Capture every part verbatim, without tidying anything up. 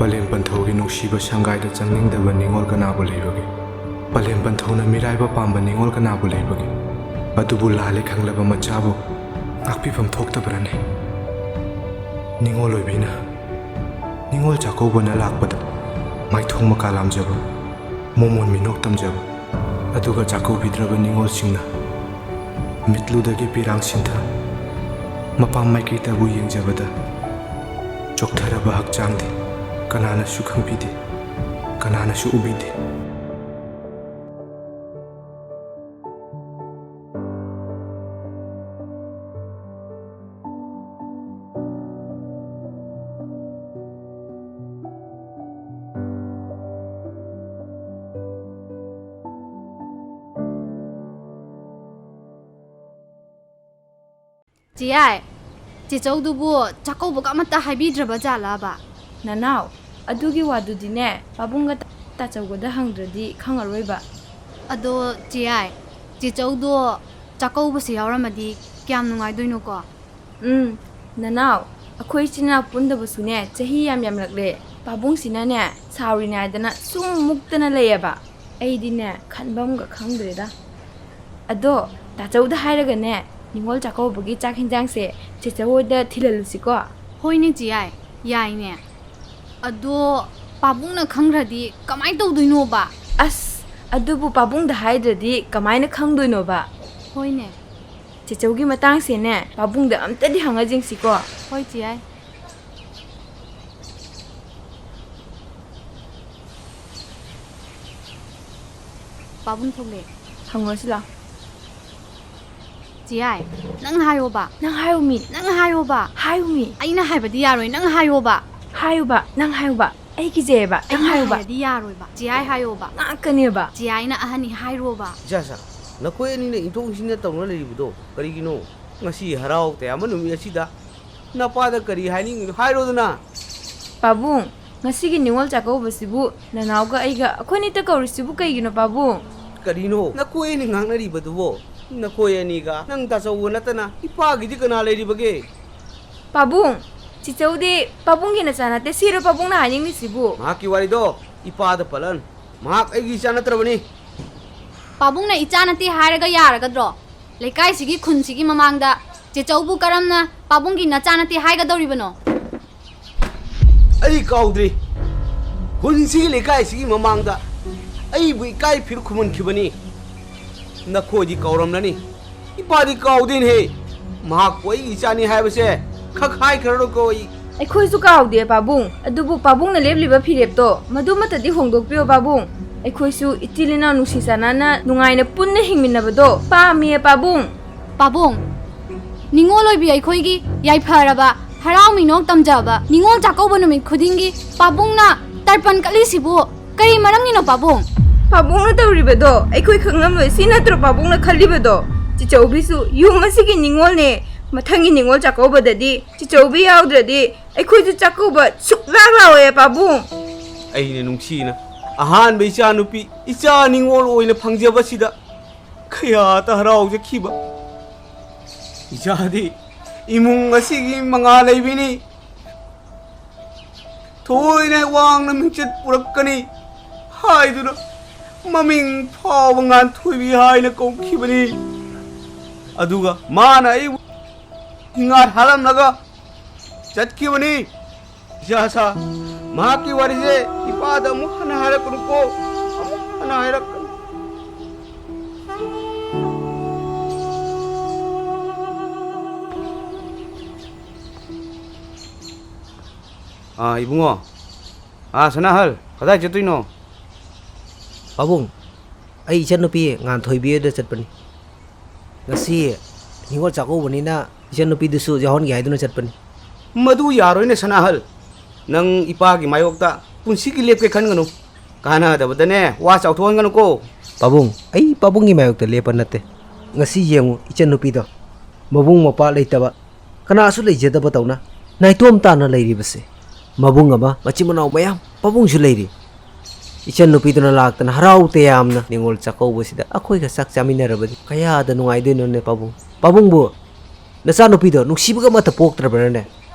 ꯄꯂꯦꯝ ꯄꯟꯊꯧꯒꯤ ꯅꯨꯡꯁꯤꯕ ꯁꯪꯒꯥꯏꯗ ꯆꯪꯅꯤꯡꯗꯕ ꯅꯤꯉꯣꯜ ꯀꯅꯥꯕꯨ ꯂꯩꯕꯒꯦ? ꯄꯂꯦꯝ ꯄꯟꯊꯧꯅ ꯃꯤꯔꯥꯏꯕ ꯄꯥꯝꯕ ꯅꯤꯉꯣꯜ ꯀꯅꯥꯕꯨ ꯂꯩꯕꯒꯦ? ꯑꯗꯨꯕꯨ ꯂꯥꯜꯂꯦ ꯈꯪꯂꯕ ꯃꯆꯥꯕꯨ ꯉꯥꯛꯄꯤꯐꯝ ꯊꯣꯛꯇꯕ꯭ꯔꯅꯦ? ꯅꯤꯉꯣꯜ ꯑꯣꯏꯕꯤꯅ ꯅꯤꯉꯣꯜ ꯆꯥꯛꯀꯧꯕꯅ ꯂꯥꯛꯄꯗ ꯃꯥꯏꯊꯣꯡ ꯃꯀꯥ ꯂꯥꯝꯖꯕ, ꯃꯣꯃꯣꯟ ꯃꯤꯅꯣꯛ ꯇꯝꯖꯕ, ꯑꯗꯨꯒ ꯆꯥꯛꯀꯧꯕꯤꯗ꯭ꯔꯕ ꯅꯤꯉꯣꯜꯁꯤꯡꯅ ꯃꯤꯠꯂꯨꯗꯒꯤ ꯄꯤꯔꯥꯡ ꯁꯤꯟꯊ ꯃꯄꯥꯝ ꯃꯥꯏꯀꯩꯗꯕꯨ ꯌꯦꯡꯖꯕꯗ ꯆꯣꯛꯊꯔꯕ ꯍꯛꯆꯥꯡꯗꯤ ꯀꯅꯥꯅꯁꯨ ꯈꯪꯕꯤꯗꯦ, ꯀꯅꯥꯅꯁꯨ ꯎꯕꯤꯗꯦ꯫ ꯆꯦꯌꯥꯏ, ꯆꯦꯆꯧꯗꯨꯕꯨ ꯆꯥꯛꯀꯧꯕꯒ ꯑꯃꯠꯇ ꯍꯥꯏꯕꯤꯗ꯭ꯔꯕ ꯖꯥꯠꯂꯕ? ꯅꯅꯥꯎ, ꯑꯗꯨꯒꯤ ꯋꯥꯗꯨꯗꯤꯅꯦ, ꯄꯥꯕꯨꯡꯒ ꯇꯥꯆꯧꯒꯗ ꯍꯪꯗ꯭ꯔꯗꯤ ꯈꯪꯉꯔꯣꯏꯕ꯫ ꯑꯗꯣ ꯆꯦꯌꯥꯏ, ꯆꯦꯆꯧꯗꯣ ꯆꯥꯛꯀꯧꯕꯁꯦ ꯌꯥꯎꯔꯝꯃꯗꯤ ꯀꯌꯥꯝ ꯅꯨꯡꯉꯥꯏꯗꯣꯏꯅꯣꯀꯣ? ꯎꯝ, ꯅꯅꯥꯎ, ꯑꯩꯈꯣꯏ ꯏꯆꯤꯟ ꯏꯅꯥꯎ ꯄꯨꯟꯗꯕꯁꯨꯅꯦ ꯆꯍꯤ ꯌꯥꯝ ꯌꯥꯝꯂꯛꯂꯦ꯫ ꯄꯥꯕꯨꯡꯁꯤꯅꯅꯦ ꯁꯥꯎꯔꯤꯅꯦ ꯍꯥꯏꯗꯅ ꯁꯨꯝ ꯃꯨꯛꯇꯅ ꯂꯩꯌꯦꯕ꯫ ꯑꯩꯗꯤꯅꯦ ꯈꯟꯐꯝꯒ ꯈꯪꯗ꯭ꯔꯦꯗ꯫ ꯑꯗꯣ ꯇꯥꯆꯧꯗ ꯍꯥꯏꯔꯒꯅꯦ, ꯅꯤꯉꯣꯜ ꯆꯥꯛꯀꯧꯕꯒꯤ ꯆꯥꯛ ꯍꯤꯟꯖꯥꯡꯁꯦ ꯆꯦꯆꯧ ꯍꯣꯏꯗ ꯊꯤꯜꯍꯜꯂꯨꯁꯤꯀꯣ꯫ ꯍꯣꯏꯅꯦ ꯆꯦꯌꯥꯏ, ꯌꯥꯏꯅꯦ꯫ ꯑꯗꯣ ꯄꯥꯕꯨꯡꯅ ꯈꯪꯈ꯭ꯔꯗꯤ ꯀꯃꯥꯏꯅ ꯇꯧꯗꯣꯏꯅꯣꯕ? ꯑꯁ, ꯑꯗꯨꯕꯨ ꯄꯥꯕꯨꯡꯗ ꯍꯥꯏꯗ꯭ꯔꯗꯤ ꯀꯃꯥꯏꯅ ꯈꯪꯗꯣꯏꯅꯣꯕ? ꯍꯣꯏꯅꯦ꯫ ꯆꯦꯆꯧꯒꯤ ꯃꯇꯥꯡꯁꯦꯅꯦ ꯄꯥꯕꯨꯡꯗ ꯑꯝꯇꯗꯤ ꯍꯪꯉꯖꯤꯡꯁꯤꯀꯣ꯫ ꯍꯣꯏ ꯆꯦꯌꯥꯏ꯫ ꯄꯥꯕꯨꯡ ꯊꯣꯛꯂꯦ꯫ ꯍꯪꯉꯨꯔꯁꯤ ꯂꯥꯎ꯫ ꯆꯦꯌꯥꯏ, ꯅꯪ ꯍꯥꯏꯌꯣꯕ꯫ ꯅꯪ ꯍꯥꯏꯌꯨꯃꯤ꯫ ꯅꯪ ꯍꯥꯏꯌꯣꯕ꯫ ꯍꯥꯏꯌꯨꯃꯤ꯫ ꯑꯩꯅ ꯍꯥꯏꯕꯗꯤ ꯌꯥꯔꯣꯏ, ꯅꯪ ꯍꯥꯏꯌꯣꯕ꯫ ꯍꯥꯏꯌꯨꯕ, ꯅꯪ ꯍꯥꯏꯌꯨꯕ꯫ ꯑꯩ ꯀꯤꯖꯩꯌꯦꯕ, ꯅꯪ ꯑꯩꯅ ꯍꯥꯏꯌꯨꯕ꯫ ꯍꯥꯏꯔꯗꯤ ꯌꯥꯔꯣꯏꯕ꯫ ꯆꯦꯌꯥꯏ ꯍꯥꯏꯌꯣꯕ꯫ ꯉꯥꯛꯀꯅꯦꯕ꯫ ꯆꯦꯌꯥꯏꯅ ꯑꯍꯟꯅꯤ ꯍꯥꯏꯔꯣꯕ꯫ ꯏꯆꯥꯁꯥ, ꯅꯈꯣꯏ ꯑꯅꯤꯅ ꯏꯟꯊꯣꯛ ꯏꯟꯁꯤꯟꯅ ꯇꯧꯅ ꯂꯩꯔꯤꯕꯗꯣ ꯀꯔꯤꯒꯤꯅꯣ? ꯉꯁꯤ ꯍꯔꯥꯎ ꯇꯌꯥꯝꯕ ꯅꯨꯃꯤꯠ ꯑꯁꯤꯗ ꯅꯄꯥꯗ ꯀꯔꯤ ꯍꯥꯏꯅꯤꯡꯉꯤꯅꯣ ꯍꯥꯏꯔꯣꯗꯅ꯫ ꯄꯥꯕꯨꯡ, ꯉꯁꯤꯒꯤ ꯅꯤꯉꯣꯜ ꯆꯥꯛꯀꯧꯕꯁꯤꯕꯨ ꯅꯅꯥꯎꯒ ꯑꯩꯒ ꯑꯩꯈꯣꯏꯅꯤꯇ ꯀꯧꯔꯤꯁꯤꯕꯨ ꯀꯩꯒꯤꯅꯣ ꯄꯥꯕꯨꯡ? ꯀꯔꯤꯅꯣ ꯅꯈꯣꯏ ꯑꯅꯤ ꯉꯥꯡꯅꯔꯤꯕꯗꯨꯕꯣ? ꯅꯈꯣꯏ ꯑꯅꯤꯒ ꯅꯪ ꯇꯥꯆꯧꯕ ꯅꯠꯇꯅ ꯏꯄꯥꯒꯤꯗꯤ ꯀꯅꯥ ꯂꯩꯔꯤꯕꯒꯦ? ꯄꯥꯕꯨꯡ, ꯆꯤꯆꯧꯗꯤ ꯄꯥꯕꯨꯡꯒꯤ ꯅꯆꯥ ꯅꯠꯇꯦ, ꯁꯤꯔꯣ ꯄꯥꯕꯨꯡꯅ ꯍꯥꯏꯅꯤꯡꯂꯤꯁꯤꯕꯨ? ꯃꯍꯥꯛꯀꯤ ꯋꯥꯔꯤꯗꯣ ꯏꯄꯥꯗ ꯄꯜꯂꯟ꯫ ꯃꯍꯥꯛ ꯑꯩꯒꯤ ꯏꯆꯥ ꯅꯠꯇ꯭ꯔꯕꯅꯤ꯫ ꯄꯥꯕꯨꯡꯅ ꯏꯆꯥ ꯅꯠꯇꯦ ꯍꯥꯏꯔꯒ ꯌꯥꯔꯒꯗ꯭ꯔꯣ? ꯂꯩꯀꯥꯏꯁꯤꯒꯤ ꯈꯨꯟꯁꯤꯒꯤ ꯃꯃꯥꯡꯗ ꯆꯦꯆꯧꯕꯨ ꯀꯔꯝꯅ ꯄꯥꯕꯨꯡꯒꯤ ꯅꯆꯥ ꯅꯠꯇꯦ ꯍꯥꯏꯒꯗꯧꯔꯤꯕꯅꯣ? ꯑꯩ ꯀꯥꯎꯗ꯭ꯔꯤ꯫ ꯈꯨꯟꯁꯤꯒꯤ ꯂꯩꯀꯥꯏꯁꯤꯒꯤ ꯃꯃꯥꯡꯗ ꯑꯩꯕꯨ ꯏꯀꯥꯏ ꯐꯤꯔꯨꯛ ꯈꯨꯝꯍꯟꯈꯤꯕꯅꯤ꯫ ꯅꯈꯣꯏꯗꯤ ꯀꯥꯎꯔꯝꯂꯅꯤ꯫ ꯏꯄꯥꯗꯤ ꯀꯥꯎꯗꯦꯅꯦꯍꯦ꯫ ꯃꯍꯥꯛꯄꯨ ꯑꯩꯒꯤ ꯏꯆꯥꯅꯤ ꯍꯥꯏꯕꯁꯦ ꯈꯛ ꯍꯥꯏꯈ꯭ꯔꯔꯣꯏꯀꯣ ꯑꯩ꯫ ꯑꯩꯈꯣꯏꯁꯨ ꯀꯥꯎꯗꯦ ꯄꯥꯕꯨꯡ, ꯑꯗꯨꯕꯨ ꯄꯥꯕꯨꯡꯅ ꯂꯦꯞꯂꯤꯕ ꯐꯤꯔꯦꯞꯇꯣ ꯃꯗꯨꯃꯠꯇꯗꯤ ꯍꯣꯡꯗꯣꯛꯄꯤꯌꯣ ꯄꯥꯕꯨꯡ꯫ ꯑꯩꯈꯣꯏꯁꯨ ꯏꯆꯤꯜ ꯏꯅꯥꯎ ꯅꯨꯡꯁꯤ ꯆꯥꯟꯅꯅ ꯅꯨꯡꯉꯥꯏꯅ ꯄꯨꯟꯅ ꯍꯤꯡꯃꯤꯟꯅꯕꯗꯣ ꯄꯥꯝꯃꯤꯌꯦ ꯄꯥꯕꯨꯡ꯫ ꯄꯥꯕꯨꯡ, ꯅꯤꯉꯣꯜ ꯑꯣꯏꯕꯤ ꯑꯩꯈꯣꯏꯒꯤ ꯌꯥꯏꯐꯔꯕ ꯍꯔꯥꯎ ꯃꯤꯅꯣꯛ ꯇꯝꯖꯕ ꯅꯤꯉꯣꯜ ꯆꯥꯛꯀꯧꯕ ꯅꯨꯃꯤꯠ ꯈꯨꯗꯤꯡꯒꯤ ꯄꯥꯕꯨꯡꯅ ꯇꯔꯄꯟ ꯀꯠꯂꯤꯁꯤꯕꯨ ꯀꯔꯤ ꯃꯔꯝꯒꯤꯅꯣ ꯄꯥꯕꯨꯡ? ꯄꯥꯕꯨꯡꯅ ꯇꯧꯔꯤꯕꯗꯣ ꯑꯩꯈꯣꯏ ꯈꯪꯂꯝꯂꯣꯏ, ꯁꯤ ꯅꯠꯇ꯭ꯔꯣ ꯄꯥꯕꯨꯡꯅ ꯈꯜꯂꯤꯕꯗꯣ? ꯆꯤꯆꯧꯕꯤꯁꯨ ꯌꯨꯝ ꯑꯁꯤꯒꯤ ꯅꯤꯉꯣꯜꯅꯦ꯫ ꯃꯊꯪꯒꯤ ꯅꯤꯉꯣꯜ ꯆꯥꯛꯀꯧꯕꯗꯗꯤ ꯆꯤꯆꯧꯕꯤ ꯌꯥꯎꯗ꯭ꯔꯗꯤ ꯑꯩꯈꯣꯏꯁꯨ ꯆꯥꯛꯀꯧꯕ ꯁꯨꯛꯂꯥꯛ ꯂꯥꯛꯑꯣꯏ ꯄꯥꯕꯨꯡ꯫ ꯑꯩꯅ ꯅꯨꯡꯁꯤꯅ ꯑꯍꯥꯟꯕ ꯏꯆꯥꯅꯨꯄꯤ ꯏꯆꯥ ꯅꯤꯉꯣꯜ ꯑꯣꯏꯅ ꯐꯪꯖꯕꯁꯤꯗ ꯀꯌꯥꯇ ꯍꯔꯥꯎꯖꯈꯤꯕ꯫ ꯏꯆꯥꯗꯤ ꯏꯃꯨꯡ ꯑꯁꯤꯒꯤ ꯃꯉꯥ ꯂꯩꯕꯤꯅꯤ꯫ ꯊꯣꯏꯅ ꯋꯥꯡꯅ ꯃꯤꯡꯆꯠ ꯄꯨꯔꯛꯀꯅꯤ ꯍꯥꯏꯗꯨꯅ ꯃꯃꯤꯡ ꯐꯥꯎꯕ ꯉꯥꯟꯊꯣꯏꯕꯤ ꯍꯥꯏꯅ ꯀꯧꯈꯤꯕꯅꯤ꯫ ꯑꯗꯨꯒ ꯃꯥꯅ ꯑꯩꯕꯨ ꯍꯤꯡꯒꯥꯠ ꯍꯥꯠꯂꯝꯂꯒ ꯆꯠꯈꯤꯕꯅꯤ꯫ ꯏꯆꯥ ꯁꯥ, ꯃꯍꯥꯛꯀꯤ ꯋꯥꯔꯤꯁꯦ ꯏꯄꯥꯗ ꯑꯃꯨꯛ ꯍꯟꯅ ꯍꯥꯏꯔꯛꯀꯅꯨꯀꯣ, ꯑꯃꯨꯛ ꯍꯟꯅ ꯍꯥꯏꯔꯛꯀꯅꯨ꯫ ꯑꯥ, ꯏꯕꯨꯡꯉꯣ꯫ ꯑꯥ, ꯁꯅꯥꯍꯜ, ꯀꯗꯥꯏ ꯆꯠꯇꯣꯏꯅꯣ? ꯄꯥꯕꯨꯡ, ꯑꯩ ꯏꯆꯟꯅꯨꯄꯤ ꯉꯥꯟꯊꯣꯏꯕꯤ ꯍꯣꯏꯗ ꯆꯠꯄꯅꯤ꯫ ꯉꯁꯤ ꯅꯤꯉꯣꯜ ꯆꯥꯛꯀꯧꯕꯅꯤꯅ ꯏꯆꯟꯅꯨꯄꯤꯗꯨꯁꯨ ꯌꯥꯎꯍꯟꯒꯦ ꯍꯥꯏꯗꯨꯅ ꯆꯠꯄꯅꯤ꯫ ꯃꯗꯨ ꯌꯥꯔꯣꯏꯅꯦ ꯁꯅꯥꯍꯜ꯫ ꯅꯪ ꯏꯄꯥꯒꯤ ꯃꯥꯌꯣꯛꯇ ꯄꯨꯟꯁꯤꯒꯤ ꯂꯦꯞꯀꯦ ꯈꯟꯒꯅꯨ꯫ ꯀꯥꯟꯅꯗꯕꯗꯅꯦ ꯋꯥ ꯆꯥꯎꯊꯣꯛꯍꯟꯒꯅꯨꯀꯣ꯫ ꯄꯥꯕꯨꯡ, ꯑꯩ ꯄꯥꯕꯨꯡꯒꯤ ꯃꯥꯌꯣꯛꯇ ꯂꯦꯞꯄ ꯅꯠꯇꯦ꯫ ꯉꯁꯤ ꯌꯦꯡꯉꯨ ꯏꯆꯟꯅꯨꯄꯤꯗꯣ꯫ ꯃꯕꯨꯡ ꯃꯧꯄ꯭ꯋꯥ ꯂꯩꯇꯕ, ꯀꯅꯥꯁꯨ ꯂꯩꯖꯗꯕ ꯇꯧꯅ ꯅꯥꯏꯇꯣꯝ ꯇꯥꯅ ꯂꯩꯔꯤꯕꯁꯦ꯫ ꯃꯕꯨꯡ ꯑꯃ, ꯃꯆꯤꯟ ꯃꯅꯥꯎ ꯃꯌꯥꯝ, ꯄꯥꯕꯨꯡꯁꯨ ꯂꯩꯔꯤ꯫ ꯏꯆꯟꯅꯨꯄꯤꯗꯨꯅ ꯂꯥꯛꯇꯅ ꯍꯔꯥꯎ ꯇꯌꯥꯝꯅ ꯅꯤꯉꯣꯜ ꯆꯥꯛꯀꯧꯕꯁꯤꯗ ꯑꯩꯈꯣꯏꯒ ꯆꯥꯛ ꯆꯥꯃꯤꯟꯅꯔꯕꯗꯤ ꯀꯌꯥꯗ ꯅꯨꯡꯉꯥꯏꯗꯣꯏꯅꯣꯅꯦ ꯄꯥꯕꯨꯡ? ꯄꯥꯕꯨꯡꯕꯨ ꯅꯆꯥꯅꯨꯄꯤꯗꯣ ꯅꯨꯡꯁꯤꯕꯒ ꯑꯃꯠꯇ ꯄꯣꯛꯇ꯭ꯔꯕ꯭ꯔꯅꯦ?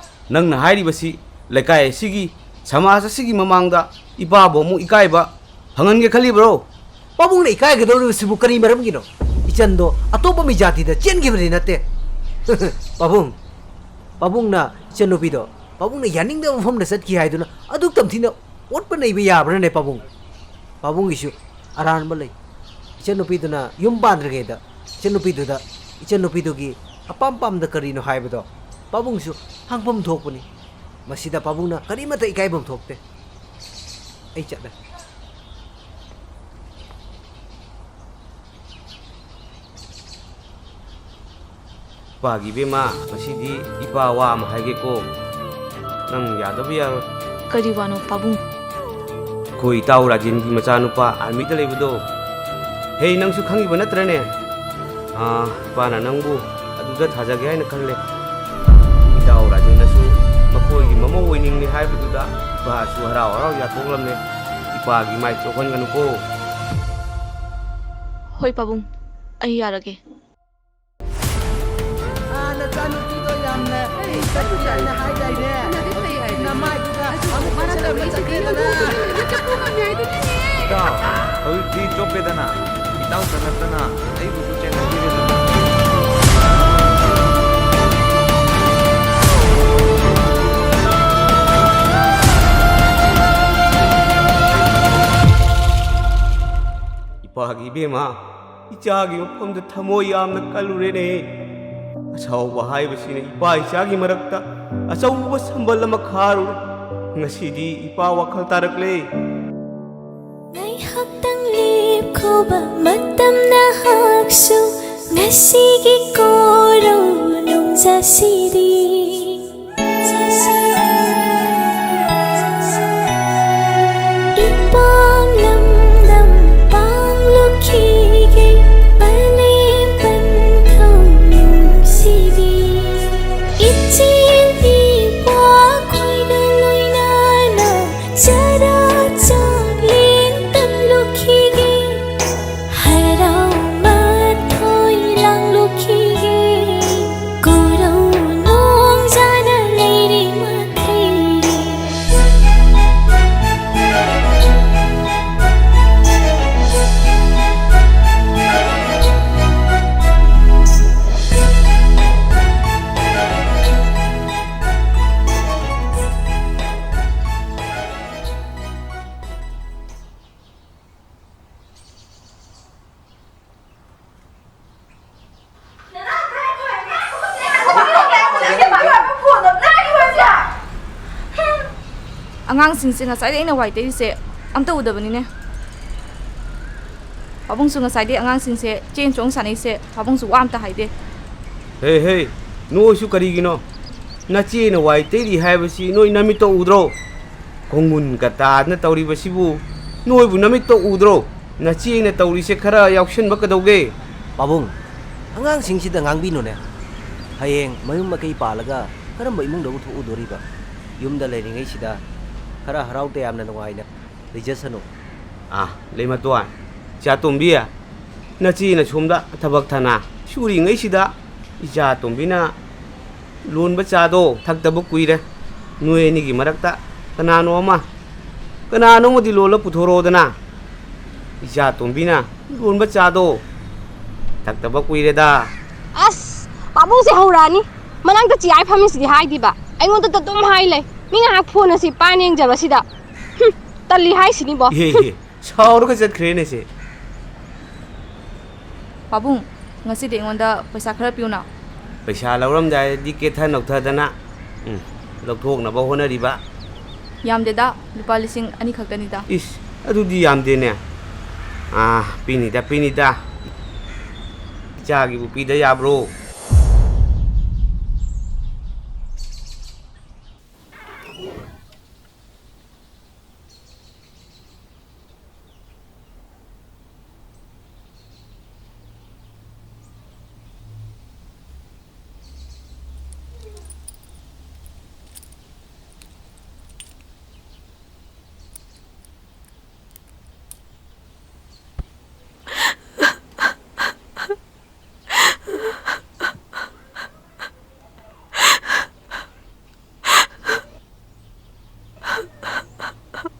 ꯅꯪꯅ ꯍꯥꯏꯔꯤꯕꯁꯤ ꯂꯩꯀꯥꯏ ꯑꯁꯤꯒꯤ, ꯁꯃꯥꯖ ꯑꯁꯤꯒꯤ ꯃꯃꯥꯡꯗ ꯏꯄꯥꯕꯨ ꯑꯃꯨꯛ ꯏꯀꯥꯏꯕ ꯐꯪꯍꯟꯒꯦ ꯈꯜꯂꯤꯕ꯭ꯔꯣ? ꯄꯥꯕꯨꯡꯅ ꯏꯀꯥꯏꯒꯗꯧꯔꯤꯕꯁꯤꯕꯨ ꯀꯔꯤ ꯃꯔꯝꯒꯤꯅꯣ? ꯏꯆꯟꯗꯣ ꯑꯇꯣꯞꯄ ꯃꯤ ꯖꯥꯇꯤꯗ ꯆꯦꯟꯈꯤꯕꯗꯤ ꯅꯠꯇꯦ꯫ ꯄꯥꯕꯨꯡ, ꯄꯥꯕꯨꯡꯅ ꯏꯆꯟꯅꯨꯄꯤꯗꯣ ꯄꯥꯕꯨꯡꯅ ꯌꯥꯅꯤꯡꯗꯕ ꯃꯐꯝꯗ ꯆꯠꯈꯤ ꯍꯥꯏꯗꯨꯅ ꯑꯗꯨꯛ ꯇꯝꯊꯤꯅ ꯑꯣꯠꯄ ꯅꯩꯕ ꯌꯥꯕ꯭ꯔꯅꯦ ꯄꯥꯕꯨꯡ? ꯄꯥꯕꯨꯡꯒꯤꯁꯨ ꯑꯔꯥꯟꯕ ꯂꯩ꯫ ꯏꯆꯟꯅꯨꯄꯤꯗꯨꯅ ꯌꯨꯝ ꯄꯥꯟꯗ꯭ꯔꯤꯉꯩꯗ ꯏꯆꯟꯅꯨꯄꯤꯗꯨꯗ, ꯏꯆꯟꯅꯨꯄꯤꯗꯨꯒꯤ ꯑꯄꯥꯝ ꯄꯥꯝꯗ ꯀꯔꯤꯅꯣ ꯍꯥꯏꯕꯗꯣ ꯄꯥꯕꯨꯡꯁꯨ ꯍꯪꯐꯝ ꯊꯣꯛꯄꯅꯤ꯫ ꯃꯁꯤꯗ ꯄꯥꯕꯨꯡꯅ ꯀꯔꯤꯃꯠꯇ ꯏꯀꯥꯏꯐꯝ ꯊꯣꯛꯇꯦ꯫ ꯑꯩ ꯆꯠꯂꯦ꯫ ꯏꯄꯥꯒꯤ ꯏꯕꯦꯝꯃ, ꯉꯁꯤꯗꯤ ꯏꯄꯥ ꯋꯥ ꯑꯃ ꯍꯥꯏꯒꯦꯀꯣ꯫ ꯅꯪ ꯌꯥꯗꯕ ꯌꯥꯔꯣꯏ꯫ ꯀꯔꯤ ꯋꯥꯅꯣ ꯄꯥꯕꯨꯡ? ꯑꯩꯈꯣꯏ ꯏꯇꯥꯎ ꯔꯥꯖꯦꯟꯒꯤ ꯃꯆꯥꯅꯨꯄꯥ ꯑꯥꯔꯃꯤꯗ ꯂꯩꯕꯗꯣ꯫ ꯍꯦ, ꯅꯪꯁꯨ ꯈꯪꯉꯤꯕ ꯅꯠꯇ꯭ꯔꯅꯦ? ꯑꯥ, ꯏꯄꯥꯅ ꯅꯪꯕꯨ ꯑꯗꯨꯗ ꯊꯥꯖꯒꯦ ꯍꯥꯏꯅ ꯈꯜꯂꯦ꯫ ꯏꯇꯥꯎ ꯔꯥꯖꯦꯟꯅꯁꯨ ꯃꯈꯣꯏꯒꯤ ꯃꯃꯧ ꯑꯣꯏꯅꯤꯡꯂꯦ ꯍꯥꯏꯕꯗꯨꯗ ꯏꯄꯥꯁꯨ ꯍꯔꯥꯎ ꯍꯔꯥꯎ ꯌꯥꯊꯣꯛꯂꯝꯃꯦ꯫ ꯏꯄꯥꯒꯤ ꯃꯥꯏ ꯆꯣꯛꯍꯟꯒꯅꯨꯀꯣ꯫ ꯍꯣꯏ ꯄꯥꯕꯨꯡ, ꯑꯩ ꯌꯥꯔꯒꯦ꯫ ꯑꯥ, ꯅꯆꯥꯅꯨꯄꯤꯗꯣ ꯌꯥꯝꯅ ꯐꯩ ꯍꯥꯏꯅ ꯍꯥꯏꯗꯥꯏꯅꯦ? ꯐꯅꯗꯤ ꯐꯩ ꯍꯥꯏ꯫ ꯅꯃꯥꯏꯗꯨꯒ ꯑꯗꯨ ꯑꯃꯨꯛ ꯃꯥꯅ ꯀꯣꯏꯁꯜꯂꯝꯕ ꯇꯧꯔꯛꯏꯁꯤꯗꯤ ꯆꯠꯈ꯭ꯔꯦꯗꯅ꯫ ꯅꯪꯉꯣꯟꯗ ꯆꯠꯄ ꯉꯝꯃꯦ ꯍꯥꯏꯗꯨꯅꯤꯅꯦ꯫ ꯏꯇꯥꯎ, ꯍꯧꯖꯤꯛꯇꯤ ꯆꯣꯞꯄꯦꯗꯅ꯫ ꯏꯇꯥꯎꯇ ꯅꯠꯇꯅ ꯑꯩꯕꯨꯁꯨ ꯆꯦꯟꯅꯕꯤꯔꯦꯗꯅ꯫ ꯏꯄꯥꯒꯤ ꯏꯕꯦꯝꯃ, ꯏꯆꯥꯒꯤ ꯃꯐꯝꯗ ꯊꯃꯣꯏ ꯌꯥꯝꯅ ꯀꯜꯂꯨꯔꯦꯅꯦ꯫ ꯑꯁꯥꯎꯕ ꯍꯥꯏꯕꯁꯤꯅ ꯏꯄꯥ ꯏꯆꯥꯒꯤ ꯃꯔꯛꯇ ꯑꯆꯧꯕ ꯁꯝꯕꯜ ꯑꯃ ꯈꯥꯔꯨꯔꯦ꯫ ꯉꯁꯤꯗꯤ ꯏꯄꯥ ꯋꯥꯈꯜ ꯇꯥꯔꯛꯂꯦ꯫ ꯉꯥꯏꯍꯥꯛꯇꯪ ꯂꯦꯞꯈꯣꯕ ꯃꯇꯝ ꯅꯍꯥꯛꯁꯨ ꯉꯁꯤꯒꯤ ꯀꯣꯔꯧ ꯅꯣꯡꯖꯥꯁꯤꯗꯤ꯫ ꯏꯄꯥꯝ ꯂꯝꯗꯝ ꯄꯥꯡꯂꯨꯈꯤꯒꯦ ꯄꯂꯦꯝ ꯄꯟꯊꯧ ꯅꯨꯡꯁꯤꯕꯤ꯫ ꯏꯆꯦꯜ ꯏꯄ꯭ꯋꯥ ꯈꯣꯏꯒ ꯂꯣꯏꯅꯅ ꯆꯔꯥ ꯆꯥꯛꯂꯦꯟ ꯑꯉꯥꯡꯁꯤꯡꯁꯦ ꯉꯁꯥꯏꯗꯩ ꯑꯩꯅ ꯋꯥꯏ ꯇꯩꯔꯤꯁꯦ ꯑꯝꯇ ꯎꯗꯕꯅꯤꯅꯦ꯫ ꯄꯥꯕꯨꯡꯁꯨ ꯉꯁꯥꯏꯗꯩ ꯑꯉꯥꯡꯁꯤꯡꯁꯦ ꯆꯦꯟ ꯆꯣꯡ ꯁꯥꯟꯅꯩꯁꯦ ꯄꯥꯕꯨꯡꯁꯨ ꯋꯥ ꯑꯝꯇ ꯍꯥꯏꯗꯦ꯫ ꯍꯦ, ꯍꯦ, ꯅꯣꯏꯁꯨ ꯀꯔꯤꯒꯤꯅꯣ? ꯅꯆꯦꯅ ꯋꯥꯏ ꯇꯩꯔꯤ ꯍꯥꯏꯕꯁꯤ ꯅꯣꯏ ꯅꯃꯤꯠꯇ ꯎꯗ꯭ꯔꯣ? ꯈꯣꯡꯒꯨꯟꯒ ꯇꯥꯗꯅ ꯇꯧꯔꯤꯕꯁꯤꯕꯨ ꯅꯣꯏꯕꯨ ꯅꯃꯤꯠꯇ ꯎꯗ꯭ꯔꯣ? ꯅꯆꯦꯅ ꯇꯧꯔꯤꯁꯦ ꯈꯔ ꯌꯥꯎꯁꯟꯕ ꯀꯩꯗꯧꯒꯦ? ꯄꯥꯕꯨꯡ, ꯑꯉꯥꯡꯁꯤꯡꯁꯤꯗ ꯉꯥꯡꯕꯤꯅꯨꯅꯦ꯫ ꯍꯌꯦꯡ ꯃꯌꯨꯝ ꯃꯀꯩ ꯄꯥꯜꯂꯒ ꯀꯔꯝꯕ ꯏꯃꯨꯡꯗꯕꯨ ꯊꯣꯛꯎꯗꯣꯔꯤꯕ? ꯌꯨꯝꯗ ꯂꯩꯔꯤꯉꯩꯁꯤꯗ ꯈꯔ ꯍꯔꯥꯎ ꯇꯌꯥꯝꯅ ꯅꯨꯡꯉꯥꯏꯅ ꯂꯩꯖꯁꯅꯨ꯫ ꯑꯥ, ꯂꯩꯃꯇꯣꯟ, ꯏꯆꯥꯇꯣꯝꯕꯤ, ꯅꯆꯦꯅ ꯁꯣꯝꯗ ꯊꯕꯛ ꯊꯅꯥ ꯁꯨꯔꯤꯉꯩꯁꯤꯗ ꯏꯆꯥꯇꯣꯝꯕꯤꯅ ꯂꯣꯟꯕ ꯆꯥꯗꯣ ꯊꯛꯇꯕ ꯀꯨꯏꯔꯦ꯫ ꯅꯣꯏ ꯑꯅꯤꯒꯤ ꯃꯔꯛꯇ ꯀꯅꯥꯅꯣ ꯑꯃ, ꯀꯅꯥꯅꯣ ꯑꯃꯗꯤ ꯂꯣꯜꯂ ꯄꯨꯊꯣꯔꯛꯑꯣꯗꯅ꯫ ꯏꯆꯥꯇꯣꯝꯕꯤꯅ ꯂꯣꯟꯕ ꯆꯥꯗꯣ ꯊꯛꯇꯕ ꯀꯨꯏꯔꯦꯗ꯫ ꯑꯁ, ꯄꯥꯕꯨꯡꯁꯦ ꯍꯧꯔꯛꯑꯅꯤ꯫ ꯃꯅꯥꯛꯇ ꯆꯤꯌꯥꯏ ꯐꯝꯃꯤꯁꯤꯗꯤ ꯍꯥꯏꯗꯦꯕ꯫ ꯑꯩꯉꯣꯟꯗ ꯑꯗꯨꯝ ꯍꯥꯏ ꯂꯩ꯫ ꯃꯤ ꯉꯥꯏꯍꯥꯛ ꯐꯣꯟ ꯑꯁꯤ ꯄꯥꯏꯅ ꯌꯦꯡꯖꯕꯁꯤꯗ꯫ ꯍꯨꯝ, ꯇꯜꯂꯤ ꯍꯥꯏꯁꯤꯅꯤꯕꯣ꯫ ꯏꯍꯦ, ꯏꯍꯦ, ꯁꯥꯎꯔꯒ ꯆꯠꯈ꯭ꯔꯦꯅꯦ ꯁꯦ꯫ ꯄꯥꯕꯨꯡ, ꯉꯁꯤꯗꯤ ꯑꯩꯉꯣꯟꯗ ꯄꯩꯁꯥ ꯈꯔ ꯄꯤꯌꯨꯅ꯫ ꯄꯩꯁꯥ ꯂꯧꯔꯝꯗꯥꯏꯗꯗꯤ ꯀꯦꯊ ꯅꯧꯊꯗꯅ, ꯎꯝ, ꯂꯧꯊꯣꯛꯅꯕ ꯍꯣꯠꯅꯔꯤꯕ꯫ ꯌꯥꯝꯗꯦꯗ, ꯂꯨꯄꯥ ꯂꯤꯁꯤꯡ ꯑꯅꯤ ꯈꯛꯇꯅꯤꯗ꯫ ꯏꯁ, ꯑꯗꯨꯗꯤ ꯌꯥꯝꯗꯦꯅꯦ꯫ ꯑꯥ, ꯄꯤꯅꯤꯗ, ꯄꯤꯅꯤꯗ꯫ ꯏꯆꯥꯒꯤꯕꯨ ꯄꯤꯗ ꯌꯥꯕ꯭ꯔꯣ?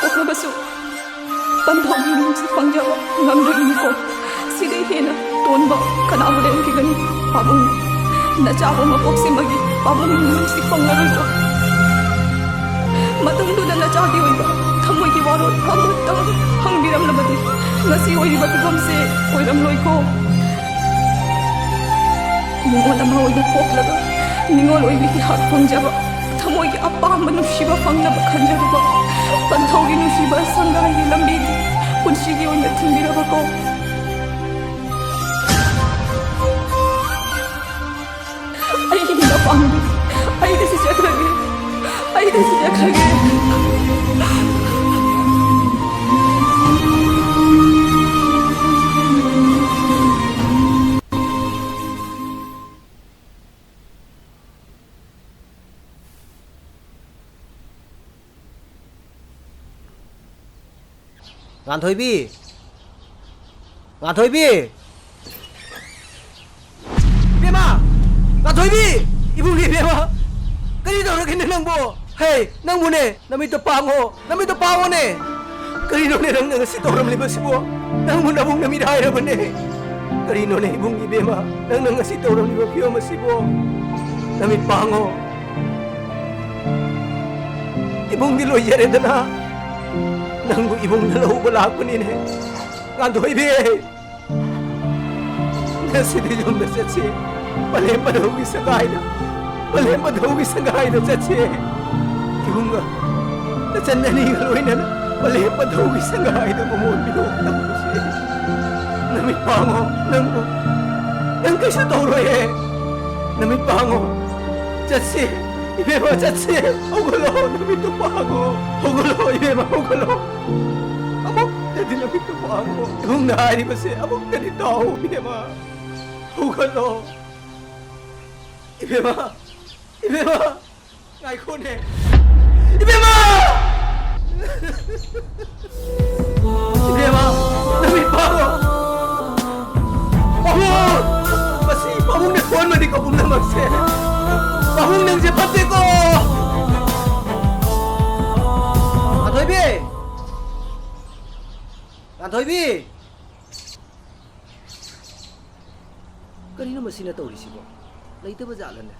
ꯄꯣꯛꯂꯕꯁꯨ ꯄꯟꯊꯧꯒꯤ ꯅꯨꯡꯁꯤ ꯐꯪꯖꯕ ꯉꯝꯗ꯭ꯔꯤꯕꯅꯤꯀꯣ꯫ ꯁꯤꯗꯩ ꯍꯦꯟꯅ ꯇꯣꯟꯕ ꯀꯅꯥꯕꯨ ꯂꯩꯔꯝꯈꯤꯒꯅꯤ? ꯄꯥꯕꯨꯡ, ꯅꯆꯥꯕꯨ ꯃꯄꯣꯛꯁꯤꯃꯒꯤ ꯄꯥꯕꯨꯡꯒꯤ ꯅꯨꯡꯁꯤ ꯐꯪꯂꯔꯣꯏꯀꯣ꯫ ꯃꯇꯝꯗꯨꯗ ꯅꯆꯥꯒꯤ ꯑꯣꯏꯕ ꯊꯃꯣꯏꯒꯤ ꯋꯥꯔꯣꯜ ꯑꯃꯇꯪ ꯍꯪꯕꯤꯔꯝꯂꯕꯗꯤ ꯉꯁꯤ ꯑꯣꯏꯔꯤꯕ ꯐꯤꯕꯝꯁꯦ ꯑꯣꯏꯔꯝꯂꯣꯏꯀꯣ꯫ ꯅꯤꯉꯣꯜ ꯑꯃ ꯑꯣꯏꯅ ꯄꯣꯛꯂꯒ ꯅꯤꯉꯣꯜ ꯑꯣꯏꯕꯒꯤ ꯍꯛ ꯐꯪꯖꯕ, ꯊꯃꯣꯏꯒꯤ ꯑꯄꯥꯝꯕ ꯅꯨꯡꯁꯤꯕ ꯐꯪꯅꯕ ꯈꯟꯖꯔꯨꯕ, ꯄꯟꯊꯧꯒꯤ ꯅꯨꯡꯁꯤꯕ ꯁꯪꯒꯥꯏꯒꯤ ꯂꯝꯕꯤꯗꯤ ꯄꯨꯟꯁꯤꯒꯤ ꯑꯣꯏꯅ ꯊꯤꯡꯕꯤꯔꯕꯀꯣ꯫ ꯑꯩꯒꯤ ꯃꯄꯥꯝꯗꯤ ꯑꯩꯗ ꯁꯤꯖꯈ꯭ꯔꯒꯦ, ꯑꯩꯗ ꯁꯤꯖꯈ꯭ꯔꯒꯦ꯫ ꯉꯥꯟꯊꯣꯏꯕꯤ! ꯉꯥꯟꯊꯣꯏꯕꯤ! ꯏꯕꯦꯝꯃ! ꯉꯥꯟꯊꯣꯏꯕꯤ! ꯏꯕꯨꯡꯒꯤ ꯏꯕꯦꯝꯃ! ꯀꯔꯤ ꯇꯧꯔꯒꯦꯅꯦ ꯅꯪꯕꯨ? ꯍꯦ, ꯅꯪꯕꯨꯅꯦ! ꯅꯃꯤꯠꯇꯣ ꯄꯥꯡꯉꯣ! ꯅꯃꯤꯠꯇꯣ ꯄꯥꯡꯉꯣꯅꯦ! ꯀꯔꯤꯅꯣꯅꯦ ꯅꯪꯅ ꯉꯁꯤ ꯇꯧꯔꯝꯂꯤꯕꯁꯤꯕꯨ? ꯅꯪꯕꯨ ꯅꯕꯨꯡ ꯅꯃꯤꯠ ꯍꯥꯏꯔꯕꯅꯦ! ꯀꯔꯤꯅꯣꯅꯦ ꯏꯕꯨꯡ ꯏꯕꯦꯝꯃ? ꯅꯪꯅ ꯉꯁꯤ ꯇꯧꯔꯝꯂꯤꯕ ꯐꯤꯕꯝ ꯑꯁꯤꯕꯨ? ꯅꯃꯤꯠ ꯄꯥꯡꯉꯣ! ꯏꯕꯨꯡꯗꯤ ꯂꯣꯏꯖꯔꯦꯗꯅ꯫ ꯅꯪꯕꯨ ꯏꯕꯨꯡꯅ ꯂꯧꯕ ꯂꯥꯛꯄꯅꯤꯅꯦ꯫ ꯉꯥꯟꯊꯣꯏꯕꯤ! ꯉꯁꯤꯗꯤ ꯌꯨꯝꯗ ꯆꯠꯁꯤ꯫ ꯄꯂꯦꯝ ꯄꯟꯊꯧꯒꯤ ꯁꯪꯒꯥꯏꯗ, ꯄꯂꯦꯝ ꯄꯟꯊꯧꯒꯤ ꯁꯪꯒꯥꯏꯗ ꯆꯠꯁꯤ꯫ ꯏꯕꯨꯡꯒ ꯅꯆꯟ ꯑꯅꯤꯒ ꯂꯣꯏꯅꯅ ꯄꯂꯦꯝ ꯄꯟꯊꯧꯒꯤ ꯁꯪꯒꯥꯏꯗ ꯃꯃꯣꯟ ꯃꯤꯅꯣꯛ ꯇꯧꯔꯨꯁꯤ꯫ ꯅꯃꯤꯠ ꯄꯥꯡꯉꯣ, ꯅꯪꯕꯨ, ꯅꯪ ꯀꯩꯁꯨ ꯇꯧꯔꯣꯏꯍꯦ꯫ ꯅꯃꯤꯠ ꯄꯥꯡꯉꯣ꯫ ꯆꯠꯁꯤ, ꯏꯕꯦꯝꯃ, ꯆꯠꯁꯤ꯫ ꯍꯧꯒꯠꯂꯣ, ꯅꯃꯤꯠꯇꯨ ꯄꯥꯡꯉꯣ꯫ ꯍꯧꯒꯠꯂꯣ, ꯏꯕꯦꯝꯃ, ꯍꯧꯒꯠꯂꯣ꯫ ꯑꯃꯨꯛꯇꯗꯤ ꯅꯃꯤꯠꯇꯨ ꯄꯥꯡꯉꯣ꯫ ꯏꯕꯨꯡꯅ ꯍꯥꯏꯔꯤꯕꯁꯦ ꯑꯃꯨꯛꯇꯗꯤ ꯇꯥꯎ, ꯏꯕꯦꯝꯃ꯫ ꯍꯧꯒꯠꯂꯣ꯫ ꯏꯕꯦꯝꯃ, ꯏꯕꯦꯝꯃ, ꯉꯥꯏꯈꯣꯅꯦ꯫ ꯏꯕꯦꯝꯃ! ꯏꯕꯦꯝꯃ, ꯅꯃꯤꯠ ꯄꯥꯡꯉꯣ꯫ ꯄꯥꯕꯨꯡ! ꯃꯁꯤ ꯄꯥꯕꯨꯡꯅ ꯁꯣꯟꯕꯅꯤꯀꯣ ꯄꯨꯝꯅꯃꯛꯁꯦ꯫ ꯄꯥꯕꯨꯡ, ꯅꯪꯁꯦ ꯐꯠꯇꯦꯀꯣ꯫ ꯑꯊꯣꯏꯕꯤ! ꯊꯣꯏꯕꯤ! ꯀꯔꯤꯅꯣ ꯃꯁꯤꯅ ꯇꯧꯔꯤꯁꯤꯕꯣ? ꯂꯩꯇꯕ ꯖꯥꯠꯂꯅꯦ?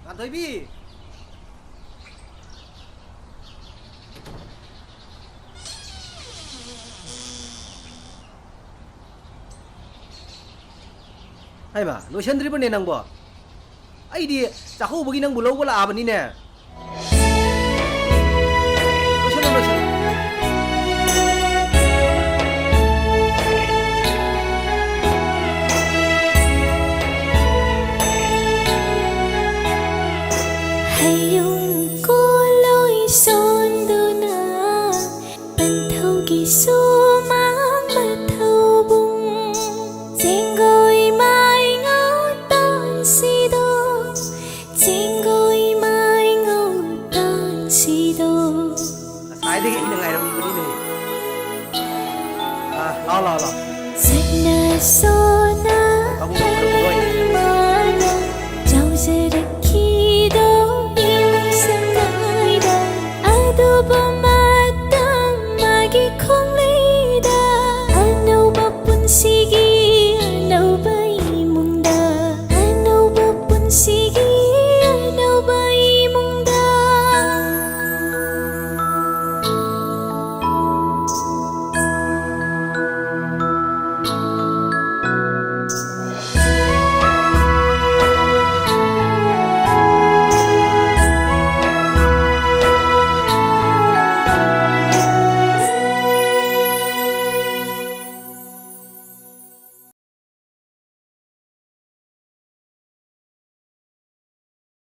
ꯉꯥꯟꯊꯣꯏꯕꯤ! ꯍꯩꯃꯥ, ꯂꯣꯏꯁꯟꯗ꯭ꯔꯤꯕꯅꯦ ꯅꯪꯕꯣ? ꯑꯩꯗꯤ ꯆꯥꯛꯀꯧꯕꯒꯤ ꯅꯪꯕꯨ ꯂꯧꯕ ꯂꯥꯛꯑꯕꯅꯤꯅꯦ꯫ ꯂꯣꯏꯁꯜꯂꯣ, ꯂꯣꯏꯁꯜꯂꯣ꯫ ꯍꯌꯨꯝ ꯀꯣꯂꯣꯏ ꯁꯣꯟꯗꯨꯅ ꯄꯟꯊꯧꯒꯤ ꯁꯨꯃꯥꯡ ꯃꯊꯧꯕꯨꯡ ꯆꯦꯡꯒꯣꯏ ꯃꯥꯏꯉꯧ ꯇꯥꯟꯁꯤꯗꯣ, ꯆꯦꯡꯒꯣꯏ ꯃꯥꯏꯉꯧ ꯇꯥꯟꯁꯤꯗꯣ꯫ ꯉꯁꯥꯏꯗꯒꯤ ꯑꯩꯅ ꯉꯥꯏꯔꯝꯃꯤꯕꯅꯤꯅꯦ꯫ ꯑꯥ, ꯂꯥꯎ, ꯂꯥꯎ, ꯂꯥꯎ꯫ ꯁꯛꯅ ꯁꯣꯟꯅ ꯇꯥꯃꯣ, ꯇꯥꯃꯣ꯫